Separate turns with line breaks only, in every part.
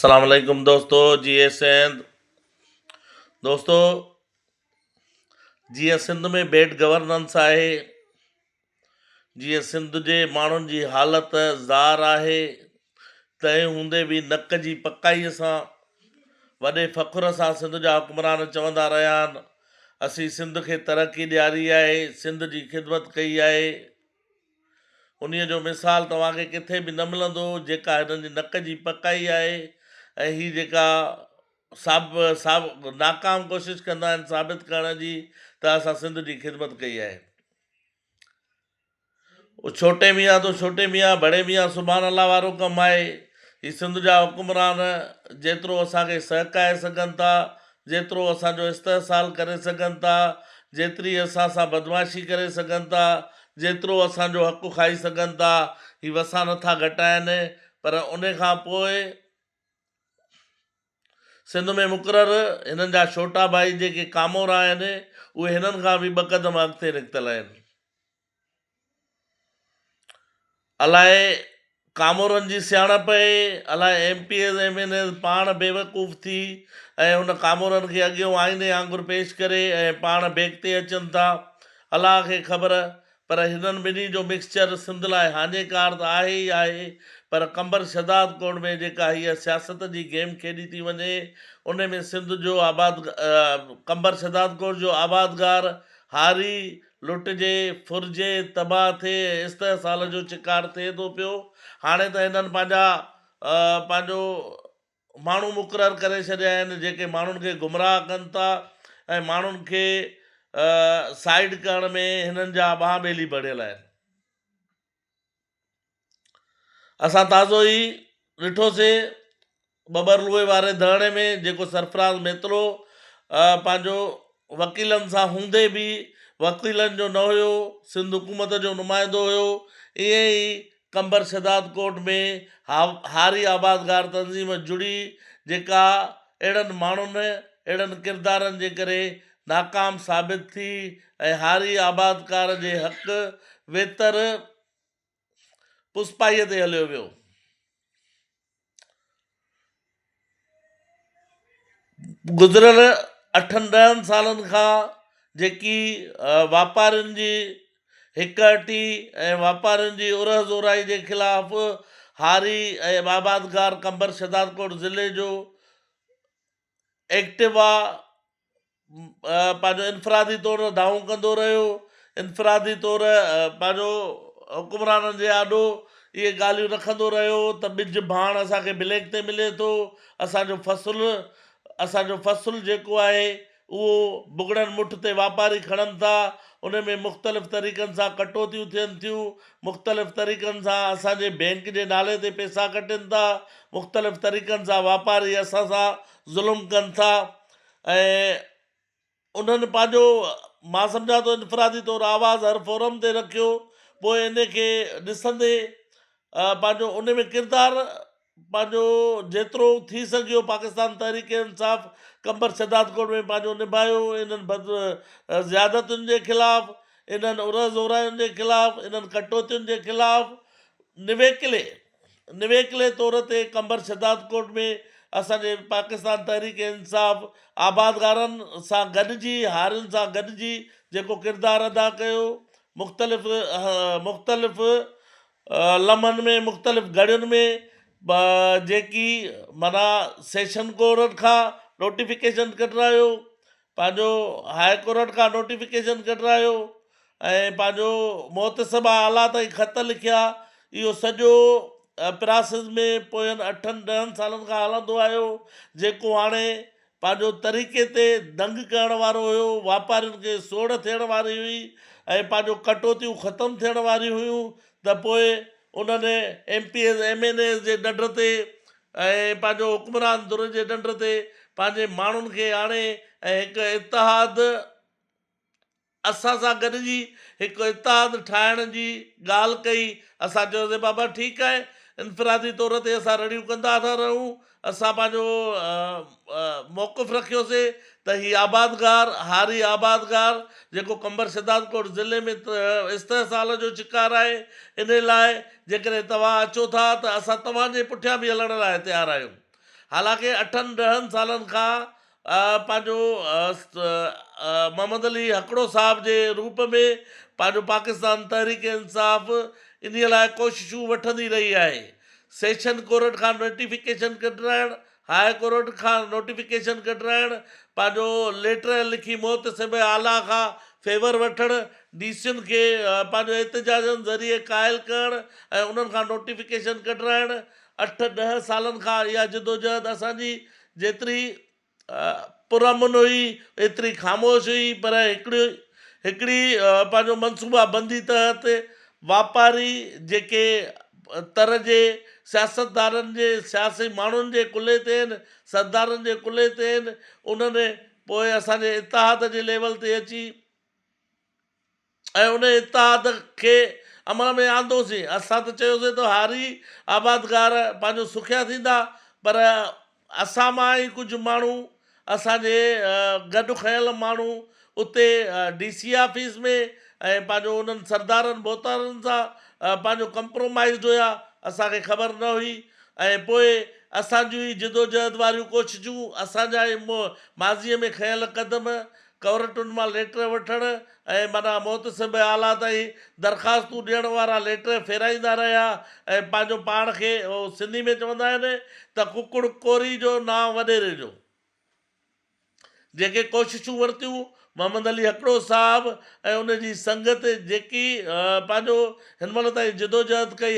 السلام عليڪم دوستو جي اي سنڌ دوستو جيئن سنڌ ۾ بيڊ گورننس آهي جيئن سنڌ جي ماڻهن جي حالت زار آهي تنهن هوندي به نڪ جي پڪائي سان وڏي فخر سان سنڌ جا حڪمران چوندا رهيا آهن اسين سنڌ کي ترقي ڏياري آهي سنڌ جي خدمت ڪئي آهي انهيء جو مثال توهان کي ڪٿي به نه ملندو، جيڪا هنن جي نڪ جي پڪائي آهي ۽ هي جيڪا ثاب ثاب ناڪام ڪوشش ڪندا آهن ثابت ڪرڻ جي ته اسان سنڌ جي خدمت ڪئي آهي. او ڇوٽي ميان تو ڇوٽي ميان بڙي ميان سبحان الله وارو ڪم آهي. هي سنڌ جا حڪمران جيترو اسان کي سهڪائي سگهن ٿا جيترو اسان جو استحصال ڪري سگهن ٿا، جيتري اسان سان بدمعاشي ڪري سگهن ٿا، جيترو اسان جو حق کائي سگهن ٿا، هي وسان نٿا گهٽائن، پر ان کان پوء سنڌ ۾ مقرر هنن جا ڇوٽا ڀائي جيڪي ڪامورا آهن، اهي هنن کان به ٻه قدم اڳتي نڪتل آهن. الائي ڪامورن جي سياڻپ اهي، الائي M P As M N As پاڻ بيوقوف ٿي ۽ ان ڪامورن کي اڳيون آئيني آنگر پيش ڪري ۽ پاڻ بيڪ تي اچن ٿا. الله کي خبر پر هنن ٻنهي جو مڪسچر سنڌ لاء هاڃيڪار ته آهي ئي آهي پر قمبر شھداد ڪوٽ ۾ جيڪا هيء سياست جي گيم کيڏي ٿي وڃي ان ۾ سنڌ جو آباد قمبر شھدادڪوٽ جو آبادگار هاري لٽجي، ڦرجي، تباهه ٿئي ۽ استحصال جو شڪار ٿئي ٿو پيو. هاڻي ته هنن پنهنجا پنهنجو ماڻهو مقرر ڪري ڇڏيا آهن جيڪي ماڻهن کي گمراهه ڪن ٿا ۽ ماڻهن کي سائيڊ ڪرڻ ۾ هنن جا ٻانهن ٻيلي بڻيل آهن. اسان تازو ئي ڏٺوسين ٻٻرلوئي واري ڌرڻي ۾ جيڪو سرفراز ميتلو پنهنجو وڪيلن سان هوندي به وڪيلن جو نه هيو سنڌ حڪومت جو نمائندو هيو ائين ئي قمبر شھداد ڪوٽ ۾ هاري آبادگار تنظيم جڙي جيڪا اهڙن ماڻهن اهڙن ڪردارن جي ڪري ناڪام ثابت ٿي ۽ هاري آبادگار جي حق ويتر پسپائيء تي هليو ويو. گذريل اٺن ڏهن سالن کان جيڪي واپارين جي هڪ هٽي ۽ واپارين جي ارهه زورائي جي خلاف هاري ۽ آبادگار قمبر شھدادڪوٽ ضلعي جو ايڪٽيوا پنهنجو انفرادي طور دانهون ڪندو رهيو، انفرادي طور پنهنجو حڪمرانن جي آڏو اهي ڳالهيون رکندو رهيو ته ٻج ڀاڻ اسان کي بليڪ تي ملي ٿو، اسان جو فصل اسان جو فصل جيڪو آهي اهو بگڙن مٺ تي واپاري کڻن ٿا، ان ۾ مختلف طريقن سان ڪٽوتيون ٿين ٿيون، مختلف طريقن سان اسان جي بينڪ جي نالي تي پيسا ڪٽين ٿا، مختلف طريقن سان واپاري اسان سان ظلم ڪن ٿا ۽ انهن پنهنجو مان سمجهان ٿو انفرادي طور آواز هر فورم تي رکيو پوء ان کي ڏسندي پنهنجو ان ۾ ڪردار پنهنجو جيترو ٿي سگهيو پاڪستان تحريڪ انصاف قمبر شھدادڪوٽ ۾ پنهنجو نڀايو انهن بد زيادتين جي خلاف انهن عرض زوراين جي خلاف انهن ڪٽوتين جي خلاف نويڪلي نويڪلي طور تي قمبر شھدادڪوٽ ۾ اسان جي پاڪستان تحريڪ انصاف آبادگارن سان گڏجي هارين سان گڏجي جيڪو ڪردار ادا ڪيو مختلف مختلف لمحن ۾ مختلف گهڙين ۾ جيڪي معنيٰ سيشن ڪورٽ کان نوٽيفڪيشن ڪڍرايو پنهنجو هاء ڪورٽ کان نوٽيفڪيشن ڪڍرايو ۽ پنهنجو محتسب اعليٰ تائين خط لکيا اهو سڄو پراسز ۾ پوين اٺن ڏهن سالن کان هلندو آيو جيڪو هاڻي پنهنجو طريقي تي دنگ ڪرڻ وارو هيو واپارين کي سوڙ ٿيڻ واري هئي ۽ پنهنجو ڪٽوتيون ختم ٿيڻ واريون هيون ته پوء انهن M P As M N As جي ڏڍ تي ۽ پنهنجو حڪمران ڌر جي ڏنڊ تي پنهنجي ماڻهن کي آڻي ۽ هڪ اتحاد اسان سان گڏجي هڪ اتحاد ٺاهڻ جي ڳالهه ڪئي اسان چيوسين بابا ٺيڪ آهي انفرادي طور تي اسان رڙيون ڪندا ٿا رهون اسان پنهنجو موقف رکيوسين ته هي آبادگار هاري آبادگار جيڪو قمبر شھدادڪوٽ ضلعي ۾ استحصال جو شڪار آهي انهي لاء جيڪڏهن توهان اچو ٿا ته اسان توهان جي پٺيان به هلڻ لاء تيار آهيون. حالانڪه اٺن ڏهن سالن کان پنهنجو محمد علي هڪڙو صاحب جي روپ ۾ پنهنجو پاڪستان تحريڪ انصاف انهي لاء ڪوششون وٺندي رهي آهي. سيشن ڪورٽ کان نوٽيفڪيشن ڪڍرائڻ، هاء ڪورٽ کان نوٽيفڪيشن ڪڍرائڻ، پنهنجو ليٽر لکي محتسب اعليٰ کان فيور وٺڻ، ڊي سين کي پنهنجو احتجاجن ذريعي قائل ڪرڻ ۽ انهن کان نوٽيفڪيشن ڪڍرائڻ، اٺ ڏهه سالن کان اها جدوجهد اسان جي جيتري پرامن هئي ايتري خاموش هئي پر هڪڙي هڪڙي پنهنجو منصوبا بندي تحت واپاري جيڪي تر جي سياستدانن جي سياسي ماڻهن جي ڪلهي تي آهن سردارن جي ڪلهي تي آهن انهن پوء اسان جي اتحاد جي ليول تي اچي ۽ ان اتحاد کي عمل ۾ آندوسين. اسان ته چيوسين ته هاري آبادگار پنهنجو سکيا ٿيندا پر اسان مان ئي ڪجهه ماڻهو اسان جي گڏ کنيل ماڻهو اتي ڊي سي آفيس ۾ ۽ پنهنجو انهن سردارن ڀوتارن سان پنهنجو ڪمپرومائيزڊ هيا اسان کي خبر نه هئي ۽ پوء اسان جون ئي جدوجهد واريون ڪوششون اسان جا ئي ماضيء ۾ کنيل قدم ڪورٽن مان ليٽر وٺڻ ۽ معنيٰ محتسب اعليٰ تائين درخواستون ڏيڻ وارا ليٽر ڦيرائيندا رهيا ۽ پنهنجو پاڻ کي سنڌي ۾ چوندا آهن ته ڪڪڙ ڪوري جو نانء وڏيري جو. جيڪي ڪوششون ورتيون محمد علي هڪڙو صاحب ۽ ان جي سنگت جيڪي پنهنجو هن مهل تائين جدوجهد ڪئي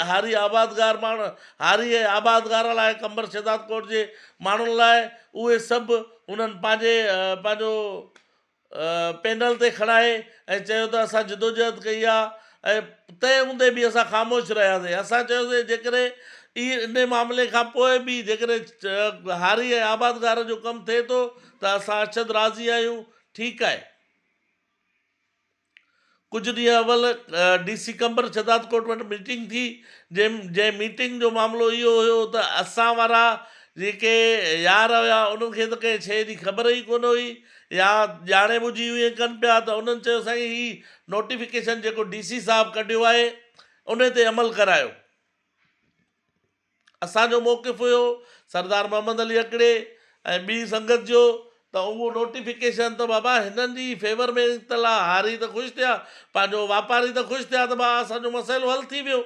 هاري آبادگار ماڻ هاري ۽ آبادگار لاء قمبر شهدادڪوٽ جي ماڻهن لاء اهي سڀ انهن پنهنجي پنهنجو پينل تي کڻائي ۽ چيو ته اسان جدوجهد ڪئي آهي ۽ تنهن هوندي به اسان خاموش رهياسين اسان چيوسين جيڪڏهن ان معاملي کان پوء به جيڪڏهن هاري ۽ آبادگار جو ڪم ٿئي ٿو ته اسان اشد راضي آهيون ٺيڪ آهي. ڪجهه ڏينهن اول ڊي سي قمبر شھدادڪوٽ وٽ ميٽنگ ٿي جنهن جنهن ميٽنگ جو معاملو اهو هيو ته اسان وارا جيڪي يار هيا انهن کي ته ڪنهن شيء جي خبر ئي ڪونه هئي يا ڄاڻي ٻجهي ائين ڪن پيا ته انهن چيو سائين هي نوٽيفڪيشن جيڪو ڊي سي صاحب ڪڍيو آهي ان تي عمل ڪرايو. اسان جو موقف هيو سردار محمد علي اڪڙي ۽ ٻي سنگت جو ته اهو نوٽيفڪيشن ته بابا هنن جي فيور ۾ نڪتل آ هاري ته خوش ٿيا پنهنجو واپاري ته خوش ٿيا ته بابا اسان جو مسئلو حل ٿي ويو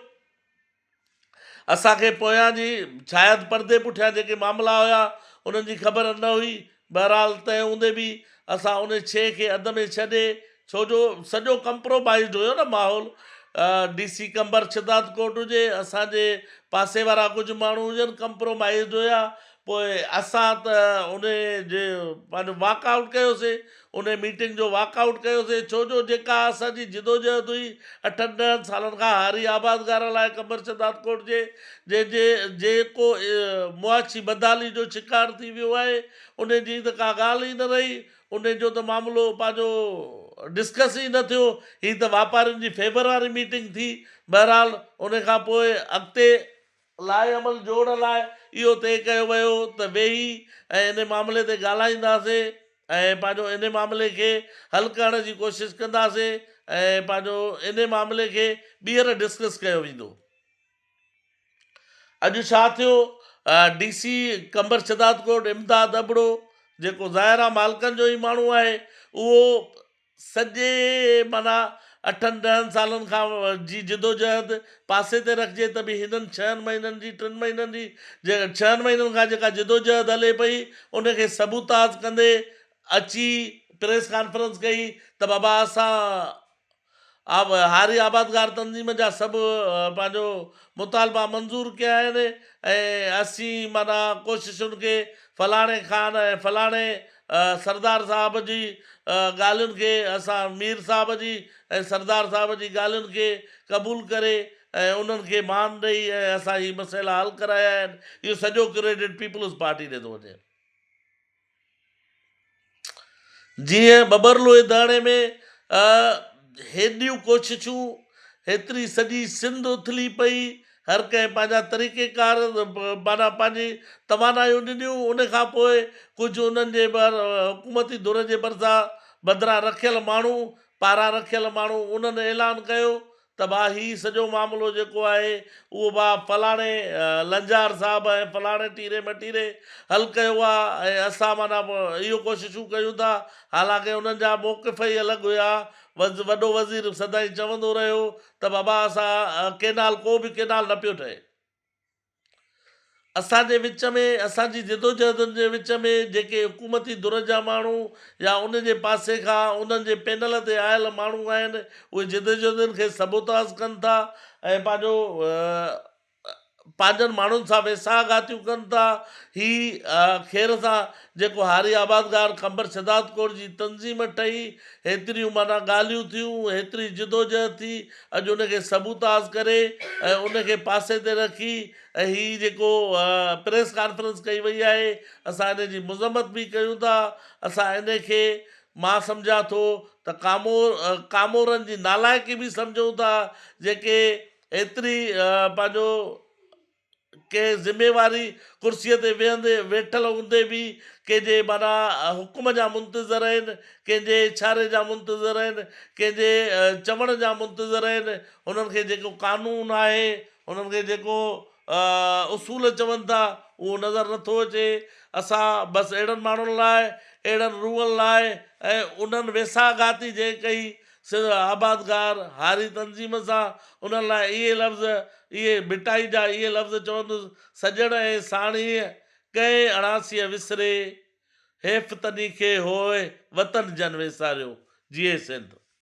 اسان کي پويان جي شايد پردي پٺيان جيڪي معاملا هيا انهن جي خبر نه هئي بهرحال تنهن هوندي به اسان ان شيء کي اڌ ۾ ڇڏي ڇو جو سڄو ڪمپرومائيزڊ هيو نه ماحول ڊي سي قمبر شھدادڪوٽ هجي اسان جي پاسي وارا ڪجهه ماڻهو هجن ڪمپرومائيزڊ هيا پوء اسان ته ان جي پنهنجو واڪ آئوٽ ڪيوسي ان ميٽنگ جو واڪ آئوٽ ڪيوسي ڇو جو جيڪا اسان جي جدوجهد هئي اٺن ڏهن سالن کان هاري آبادگار لاء قمبر شھدادڪوٽ جي جنهن جي جيڪو معاشي بدحالي جو شڪار ٿي ويو آهي ان جي ته ڪا ڳالهه ئي نه رهي انهي جو ته معاملو پنهنجو ڊسڪس ئي نه ٿيو، هي ته واپارين جي فيور واري ميٽنگ ٿي، بهرحال انهي کان پوء اڳتي لاء عمل جوڙڻ لاء اهو طئي ڪيو ويو ته ويهي ۽ انهي معاملي تي ڳالهائينداسين ۽ پنهنجو انهي معاملي کي حل ڪرڻ جي ڪوشش ڪنداسين ۽ پنهنجو انهي معاملي کي ٻيهر ڊسڪس ڪيو ويندو. اڄ ڇا ٿيو، ڊي سي قمبر شھدادڪوٽ امداد ابڙو جيڪو ظاهر آ مالڪن جو ئي ماڻهو آهي اهو سڄي معنيٰ اٺن ڏهن سالن کان جي جدوجهد پاسي تي رکجي ته به هنن ڇهن مهينن جي ٽن مهينن جي ڇهن مهينن کان جيڪا جدوجهد هلي پئي ان کي سبوتاز ڪندي اچي پريس ڪانفرنس ڪئي ته بابا اسان هاري آبادگار تنظيم جا سڀ پنهنجو مطالبا منظور ڪيا آهن ۽ اسين معنيٰ ڪوششن کي فلاڻي خان ۽ فلاڻي سردار صاحب جي ڳالهين کي اسان مير صاحب جي ۽ سردار صاحب جي ڳالهين کي قبول ڪري ۽ انهن کي مان ڏئي ۽ اسان هي مسئلا حل ڪرايا آهن اهو سڄو ڪريڊٽ پيپلز پارٽي ڏي ٿو وڃي. جيئن ٻٻرلوئي داڻي ۾ هيڏيون ڪوششون، هيتري سڄي سنڌ اٿلي پئي، هر ڪنهن پنهنجا طريقيڪار معنيٰ پنهنجي توانايون ڏنيون، ان کان پوء ڪجهه انهن جي حڪومتي ڌر جي ڀرسان بدران رکيل ماڻهو پاران رکيل ماڻهو انهن اعلان ڪيو ته. ته ڀا هي سڄو معاملو جيڪو آهي اهو ڀا فلاڻي لنجار صاحب ۽ فلاڻي ٽيري مٽيري حل ڪيو آ ۽ اسان معنيٰ اهو ڪوششون ڪيون ٿا حالانڪه انهن جا موقف ئي الڳ هيا وڏو وزير سدائين چوندو رهيو ته بابا اسان ڪينال ڪو به ڪينال نه پيو ٺهي. اسان جي وچ ۾ اسان جي جدوجهدن جي وچ ۾ جيڪي حڪومتي ڌر جا ماڻهو يا ان جي پاسي کان انهن جي پينل تي آيل ماڻهو آهن اهي جدوجهدن کي سبوتاز ڪن ٿا ۽ پنهنجو پنهنجن ماڻهن سان ويساهه گهاتيون ڪن ٿا هي خير سان جيڪو هاري آبادگار قمبر شھدادڪوٽ جي تنظيم ٺهي هيتريون معنيٰ ڳالهيون ٿيون هيتري جدوجهد ٿي اڄ ان کي سبوتاز ڪري ۽ ان کي پاسي تي رکي ۽ هي جيڪو پريس ڪانفرنس ڪئي وئي آهي اسان ان جي مذمت به ڪيون ٿا اسان ان کي مان سمجهان ٿو ته ڪامور ڪامورن جي نالائقي به سمجهون ٿا جيڪي ايتري پنهنجو ڪنهن ذميواري ڪرسيء تي ويهندي ويٺل هوندي به ڪنهن جي معنيٰ حڪم جا منتظر آهن، ڪنهن جي اشاري جا منتظر آهن، ڪنهن جي چوڻ جا منتظر آهن، هنن کي جيڪو قانون آهي، هنن کي جيڪو اصول چون ٿا، اهو نظر نٿو اچي. اسان بس اهڙن ماڻهن لاء، اهڙن روحن لاء ۽ انهن ويساهه گهاتي جنهن ڪئي، سنڌ آبادگار هاري تنظيم سان انهن لاء اهي لفظ، اهي ڀٽائي جا اهي لفظ چوندس، سڄڻ ۽ ساڻيهه ڪنهن اڻاسيء وسري، حيف تني کي هوء وطن جن ويساريو. جيئي سنڌ.